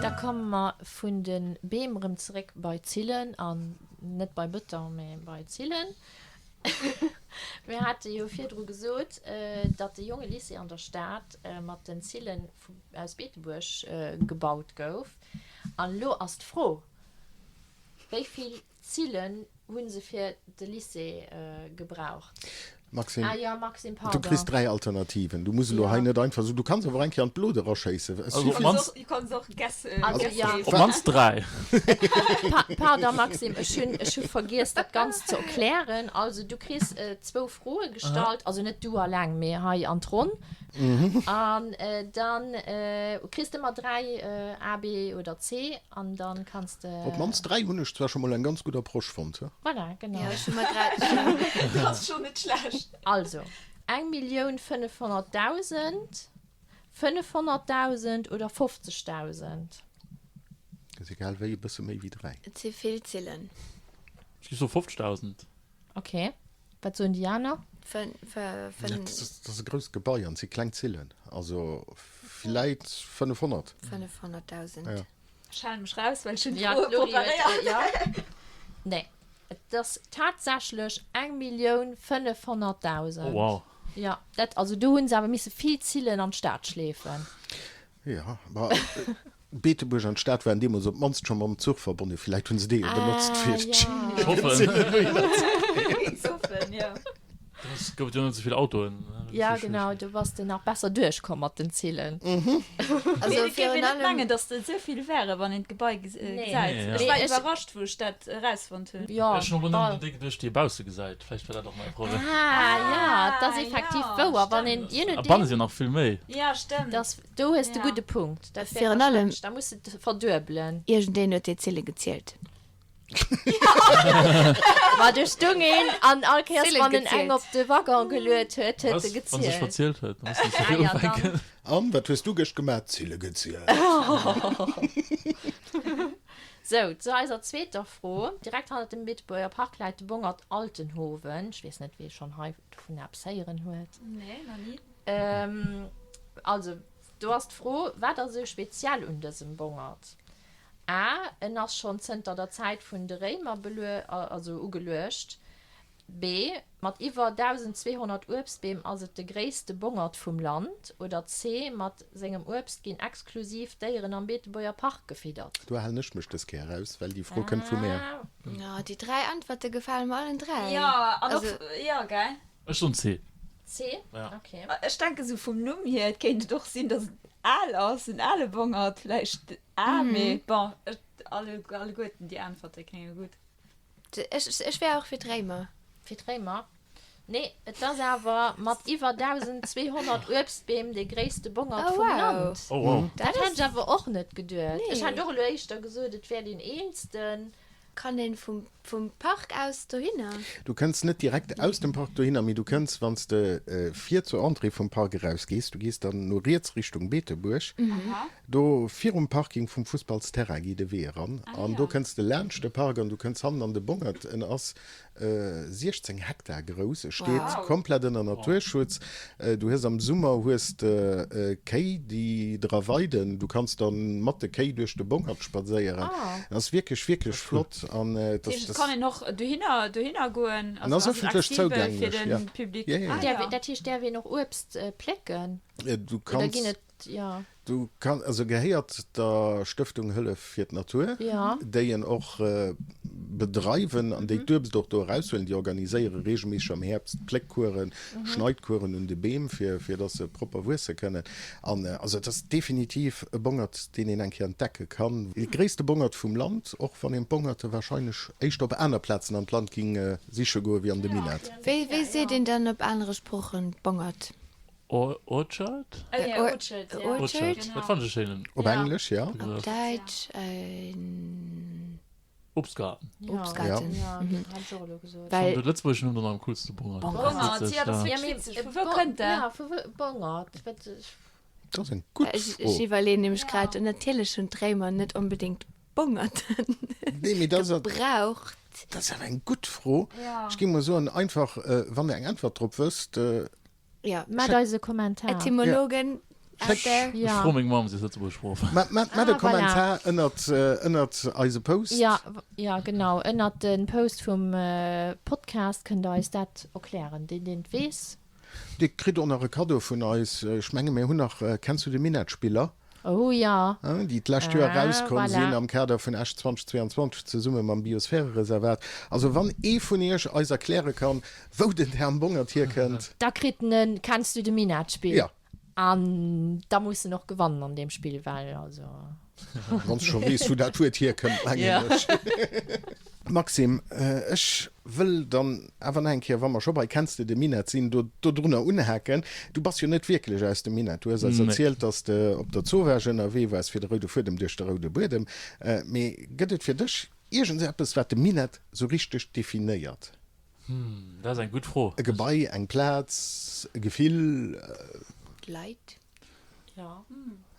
Da komme mer vun de Beem erëm zeréck bei d'Zillen, an net bei Bëton, mä bei d'Zillen. Mir hate jo virdru gesot, datt de Jonge Lycée an der Stad mat den Zillen aus Beetebuerg gebaut gouf. An elo ass d'Fro, Wéi vill Zillen hu se fir de Lycée gebraucht? Maxime, Ah jo, Maxime, du pardon. kriss 3 Alternativen. Du muss elo hei net einfach sou, du kanns awer och eng Kéier an d'Blot eraschéissen. Also op d'mannst. Du kanns och guesse Also jo. Op d'mannst 3. Pa, pardon, Maxime, ech hunn, ech hu vergiess dat Ganzt ze erklären. Also du kriss zwou Froe gestallt, also net du alleng, mee hei an d'Ronn. An dann kriss de ëmmer 3, A, B oder C. An dann kanns de. Op d'mannst 3 hunn ech zwar scho mol eng ganz gutt Approche fonnt, he? Voilà, genau. Jo, ech hu mer grad. Dat ass scho net schlecht. Also, eng Millioun 500.000, 500.000 oder 50.000? Ass egal wéi, e bësse méi wéi 3. Et si vill Zillen. Ech géif soe 50.000. Ok. Wat soen déi aner? Dat ass e grousst Gebai an et si kleng Zillen. Also villäit 500. 500.000. Ja. Ech hale mech raus, well ech hunn Ja, d'Froe d'Lori huet, preparéiert. ja. Nee, et ass tatsächlech 1.500.000. Oh wow. Ja, dat, also do hu se awer misse vill Zillen an d'Stad schleefen. Ja, ma Beetebuerg an d'Stad waren deemools op d'mannst scho mam Zuch verbonnen. Villäit hunn se dee jo benotzt, fir Ech hoffen. Ech hoffen, jo. Et gouf jo net esou vill Autoen. Ja, genau, do bass de nach besser duerchkomm mat den Zillen. Also Mee et géif virun een net allem. mengen, datt et esou vill wäre wann een d'Gebai gesäit. Ech war iwwerrascht, wou ech dat erausfonnt hunn. Jo, Ech hunn och elo nëmmen déi geduecht, déi ee bausse gesäit. Vläicht war dat och mäi Problem. Ah, ja, et ass effektiv wouer, wann een, je A nodeem. banne sinn nach vill méi. Ja, stëmmt. Dass, do hues de gudde Punkt. Dat wär Virun allem. wahrscheinlech, da muss de et verduebelen. Iergendeen huet déi Zille gezielt. Ma do stung een an all Kéiers, Zillen wann en eng gezielt. op de Waggon geluet huet, huet e Was? Wann sech gezielt. verzielt huet, da muss een ze Ah vill ja, dann. ufänken. An, wat hues du gëscht gemaat? Zille gezielt. Sou, zu eiser zweeter Fro. Direkt hannert dem Beetebuerger Park läit de Bongert Altenhoven. Ech weess net, wee schonn hei dovun eppes héieren huet. Nee, nach ni. Also, do ass d'Fro, Wat ass esou speziell un dësem Bongert? A, En ass schonn zënter der Zäit vun de Réimer also ugeluecht. B, Mat iwwer 1.200 Uebstbeem ass et de gréisste Bongert vum Land. Oder C, Mat sengem Uebst ginn exklusiv d'Déieren am Beetebuerger Park gefiddert. Do halen ech mech dës Kéier raus, well déi Fro kënnt vu mär. Oh, déi 3 Äntwerte gefale mer allen 3. Jo, an och, jo, gell? Ech soen C. C? Ja. Ok. Ech denke sou vum Numm hier, et kéint et och sinn, datt et al ass, en ale Bongert vläicht. A, mee bon, alleguerten déi Äntwerte klénge gutt. Ech, ech wär och fir d'Réimer. Fir d'Réimer? Nee, et ass awer mat iwwer 1.200 Uebstbeem dee gréisste Bongert Oh, vum wow. Land. Oh wow. Dat hätt ech awer och net geduet. Nee. Ech hätt och elo éischter gesot, et wär deen eelsten. Kann een vum, vum Park aus dohinner? Du kënns net direkt aus dem Park dohinner, mee du kënns, wann s de vir zur Entrée vum Park eraus gees, du gees dann no riets Richtung Beetebuerg, Do virum Parking vum Fussballsterrain geet e Wee eran an do kënns de laanscht de Park an du kënns hannen an de Bongert. En ass 16 Hektar grouss, e steet komplett ënner Naturschutz. Du hues am Summer hues de Kéi déi dra weiden, du kanns dann mat de Kéi duerch de Bongert spadséieren. En ass wierklech, wierklech flott an et Dat ass. heescht, et kann een och dohinner, dohinner goen? En ass Also ass et ëffentlech accessibel fir zougänglech, ja. de Public? Ja, ja. Ah ja. Dat heescht, däerf een och Uebst plécken? Du Oder kanns. ginn et, jo. Du kann, also gehéiert der Stëftung Hëllef fir d'Natur, déi en och bedreiwen an déi d'Uebst och do eraushuelen. Déi organiséiere reegelméisseg am Häerbst Pléckkueren, Schneidkueren un de Beem, fir fir dass se propper wuesse kënnen. An also et ass definitiv e Bongert, deen een eng Kéier entdecke kann. Dee gréisste Bongert vum Land, och wann een d'Bongerte warscheinlech éischter op aner Plazen an d'Land ging siche goe wéi an de Minett. Wéi wéi seet een dann op anere Sproochen Bongert? Orchard? Orchard, ja. Orchard, dat fannen ech e schéinen. Op Englesch, ja. Op Däitsch en. Obstgarten. Obstgarten. Ja, hat ech och elo gesot. Ech fannen de lëtzebuergeschen Numm dann am coolste, Bongert. Bongert, ja, dat ass wierklech witzeg. Vu wou kënnt dat? Ja, vu wou, Bongert, wat. Dat ass eng gutt Fro. Ech iwwerleeën nämlech grad, natierlech hunn d'Réimer net onbedéngt Bongerten gebraucht. Dat ass awer eng gutt Fro. Ech géing mol soen, einfach, wann der eng Äntwert drop wësst, Ja. Maacht eis e Kommentar. Etymologen. Out there? Ech froe meng Mamm, si ass Lëtzebuergesch Proff. Maat e Kommentar ënnert eise Post. Jo, jo genau, ënnert de Post vum Podcast kënnt der eis dat erklären, deen deen et weess. Dir kritt och nach e Kaddo vun eis. Ech menge mir hunn nach, kenns du de Minett-Spiller? Oh jo. Déi d'lescht Joer erauskomm sinn am Kader vun Esch 2022 zesumme mam Biosphärereservat. Also wann ee vun iech eis erkläre kann, wou den Term Bongert hierkënnt. Da kritt en e Kenns du de Minett-Spill? Jo. An da muss en och gewannen an deem Spill, well also. Wann s de scho weess, wou dat Wuert hierkënnt, mengen ech. Maxime, ech wëll dann awer nach eng Kéier, wa mer scho bei Kenns de de Minett sinn, do dodrunner unhaken. Du bass jo net wierklech aus dem Minett. Du hues eis erzielt, dass de op der Zowaasch ënnerwee waars fir de roude Fuedem duerch de roude Buedem. Mee gëtt et fir dech iergendseppes, wat de Minett sou richteg definéiert? Hm, dat ass eng gutt Fro. E Gebai, eng Plaz, e Gefill. Leit. Jo.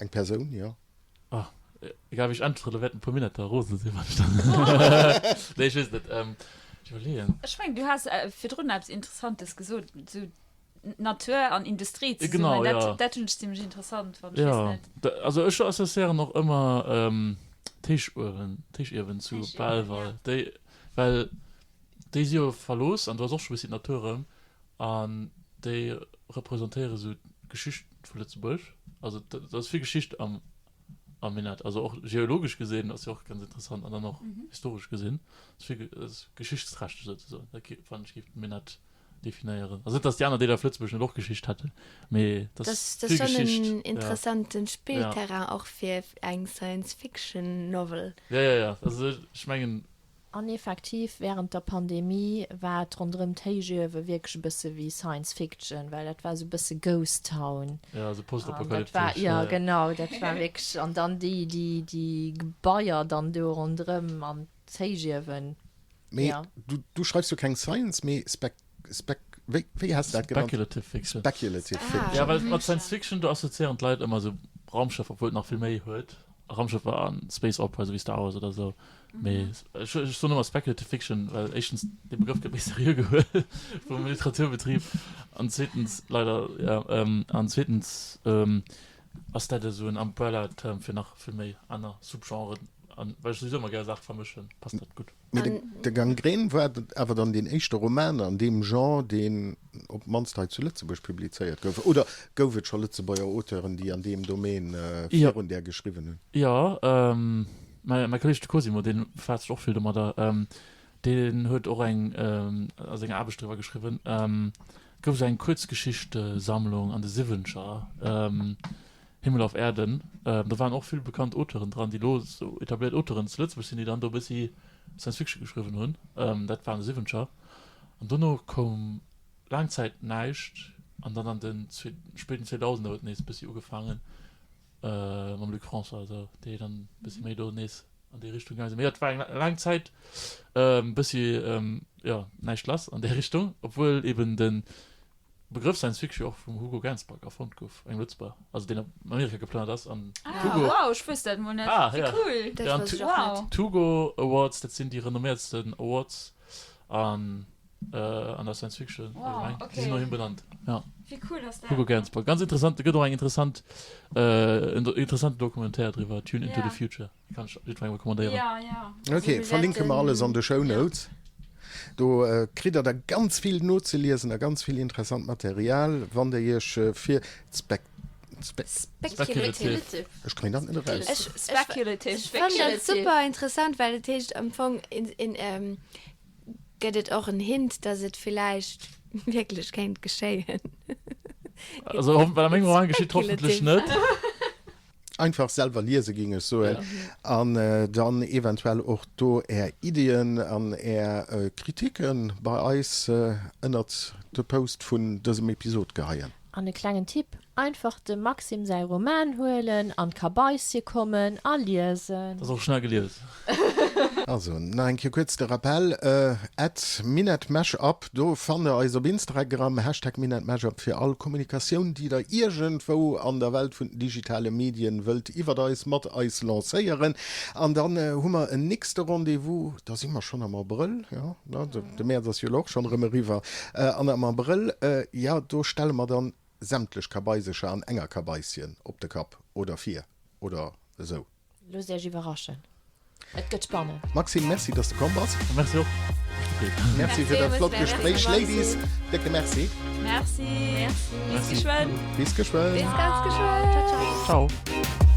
Eng Persoun, jo. Ah, egal wéi ech äntweren, do wäerten e puer Minetter rose sinn, wann ech dann. Nee, ech weess et net. Ech iwwerleeën. Ech mengen, du has virdrun eppes Interessantes gesot, esou Natur an Industrie zesummen. Genau, jo. Dat, dat hunn ech zimmlech interessant fonnt. Ech Jo, weess net. also ech associéieren och ëmmer d'Héichuewen, d'Héichiewen zu Belval, déi, well Déi si jo verlooss an do ass och scho bëssi d'Natur erëm an déi representéiere sou d'Geschicht vu Lëtzebuerg. Also do ass vill Geschicht am am Minett, also och geologesch gesinn ass jo och ganz interessant an dann och historesch gesinn ass vill ass geschichtsträchteg souzesoen. Dat fannen ech géif de Minett definéieren. Also net datt déi aner Deeler vu Lëtzebuerg net och Geschicht hätten, mee Dat ass ass vill schonn Geschicht. en Ja. interessanten Spillterrain och fir eng Science-Fiction-Novel. Ja, ja, ja. Also ech mengen An effektiv, wärend der Pandemie war et ronderëm d'Héichuewe wierklech e bësse wéi Science Fiction, well dat war esou e bësse Ghost Town. Ja, esou An dat war, postapokalyptesch. jo genau, dat war wierklech, an dann déi, déi, déi Gebaier dann do ronderëm an d'Héichuewen, Mee jo. du, du schreifs jo keng Science, mee Spec, Spec, wéi, wéi has de dat genannt? Speculative Fiction. Speculative Fiction. Ja, well mat Science Fiction, do assoziéieren d'Leit ëmmer esou Raumschëffer, obwuel et nach vill méi huet. Raumschëffer a Space Opera, esou wéi Star Wars oder esou. Mee ech soen ëmmer Speculative Fiction, well éischtens dee Begrëff gëtt méi seriö gehuel vum Literaturbetrib an zweetens, leider, jo, an zweetens ass dat esou en Umbrella-Term fir nach vill méi aner Subgenren. An well ech souwisou ëmmer gär Saache vermëschen, passt dat gutt. Mee de Gangrän war awer dann deen éischte Roman an deem Genre, deen op d'mannst hei zu Lëtzebuerg publizéiert gouf. Oder gouf et scho Lëtzebuerger Auteuren, déi an deem Domaine virun där geschriwwen hunn? Jo, mäi Kolleeg de Cosimo, dee befaasst sech och vill domadder, deen huet och eng a senger Aarbecht driwwer geschriwwen. Et gouf esou eng Kuerzgeschichtesammlung an de Siwwenzeger, Himmel auf Erden. Do waren och vill bekannt Auteuren dran, déi elo esou etabléiert Auteuren zu Lëtzebuerg sinn, déi dann do e bëssi Science Fiction geschriwwen hunn. Dat waren de Siwwenzeger. An dono koum laang Zäit näischt an dann an de spéiden Zweedausender huet nees e bëssi ugefaangen mam Luc François, also déi dann e bëssi méi do nees an déi Richtung gaange sinn. Mee et war eng laang Zäit e bëssi, jo, näischt lass an där Richtung, obwuel eben de Begrëff Science Fiction jo och vum Hugo Gernsback erfonnt gouf, engem Lëtzebuerger, also deen op Amerika geplënnert ass an d'Hugo. Ah wow, ech wosst dat mol net. Ah, Wéi ja. cool! Dat Ja, an wosst ech och net. Wow. D'Hugo Awards, dat sinn déi renomméiertsten Awards an an der Science Fiction Wow, allgemeng. Déi okay. sinn no him benannt, ja. Wéi cool ass dat? Hugo Gernsback, ganz interessant, do gëtt och eng interessant, en interessanten Documentaire driwwer, Tune into Ja. the Future. Kann ech jiddwerengem recommandéieren. Ja, ja. Ok, verlinke mer alles an de Shownotes. Do kritt der da ganz vill nozeliesen a ganz vill interessant Material, wann der iech fir d'Spec. Speculative. Ech kréien dat net eraus. Ech, Speculative. ech fannen dat super interessant, well et heescht am Fong in, in, ähm, gëtt et och en Hint, dass et villäicht wierklech kéint geschéien. Also, well a mengem Roman geschitt hoffentlech net. Einfach selwer liese ging ech soen an dann eventuell och do är Iddien an är Kritiken bei eis ënnert de Post vun dësem Episod geheien. An e klengen Tipp, Einfach dem Maxime säi Roman huelen, an d'Kabaissche kommen a liesen. Dat ass och schnell gelies. Also, nach eng Kéier kuerz de Rappell, at minetmashup, do fannt der eis op Instragram, Hashtag minetmashup fir all Kommunikatioun, déi der iergendwou an der Welt vun den digitale Medien wëllt iwwert eis, mat eis lancéieren. An dann hu mer en nächste Rendez-vous, da si mer schonn am Abrëll, jo, de Mäerz ass jo elo och schonn erëm eriwwer, an am Abrëll, jo, do stelle mer dann. sämtlech Kabaisecher an enger Kabaisschen op de Kapp oder vir oder esou. Loosst Iech iwwerraschen, et gëtt spannend. Maxime, merci dass de komm bass. Merci och. Merci fir dat flott Gespréich. Ladies, décke Merci. Merci. Bis geschwënn. Bis geschwënn. Bis ganz geschwënn. Ciao.